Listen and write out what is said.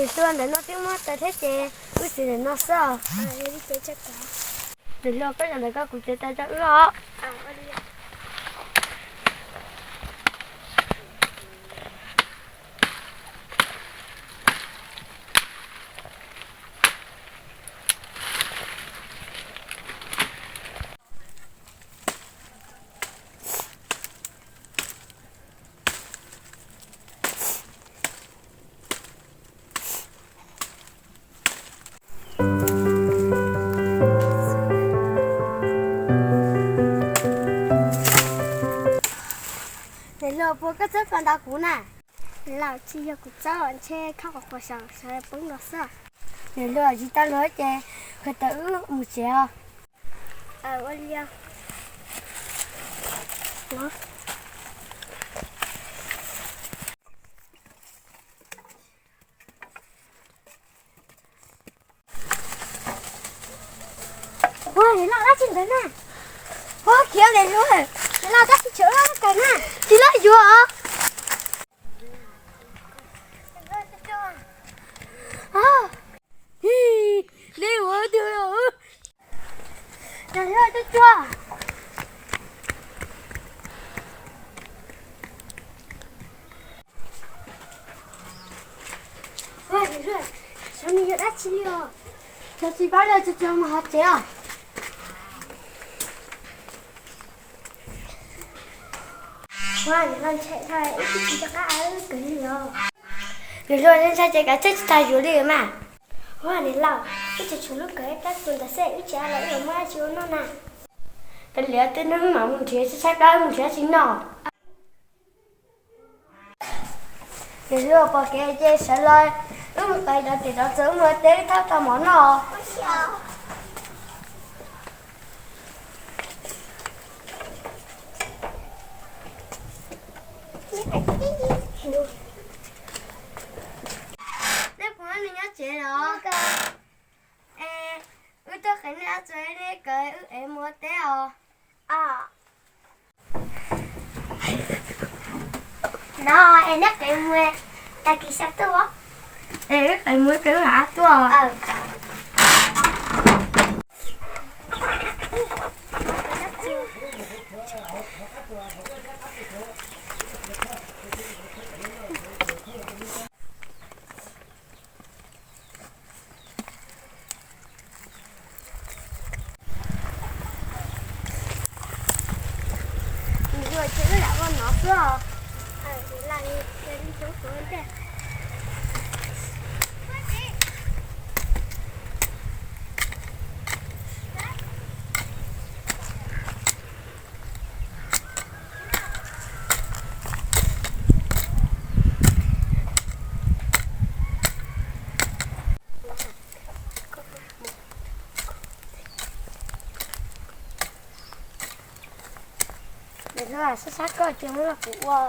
Tus ntawm no twb muab tau thiab ces wb txiav ntawm no xwb os. Niam hluas, koj zaum ntawm koj kuv txiav tau rau wb os. Niam hluas, puas koj txawb ko ntaus kuv na? Niam laus, tsis yog kuv txawb, ntshe khab qhuav qhuav sawv sawv poob los xwb. Niam hluas, tsis tau luag ces khaws tawm wb mus tsev os. Ua li os. Ua, niam laus, dab tsi ntawd na? Ua, khiav niam hluas, niam laus, dab tsi tshuav lub kaws na? Tsis lab yuav os. Nej ua twg? Niam hluas, tsuag tsuag. Ua, niam hluas, xyov nws yog dab tsi li os. Xyov tsis paub li, tsuag tsuag mus hauv tsev os. Ua, niam laus, ntshai dhau, wb twb tsis nco qab wb kaws li os. Niam hluas, ntshai ces kav tsij tsis tas yuav li mas. Ua, niam laus, wb tseem tshuav lub kaws tab tus ntawd xwb, wb tsis a los wb yuav muab dab tsi ua noj na. Kav liam, tej hnub mam mus nrhiav, saib saib koj mus nrhiav tsis noj. Niam hluas, pom kev ces sawv los, wb mus qev cov riam cov txhuv, wb mus ua teb, wb thauj tau mov noj. Nej puas muaj neeg nyob tsev los? Es wb tuaj qev nej dab tsi, nej kawg wb qev mus ua teb os. No es neb qev mus, tag kis xya tuaj. Es wb qev mus, wb qev mus tuaj. Niam hluas, ces wb lam ua nov xwb os. Niam hluas, sab sab koj ces muab los kuv ua.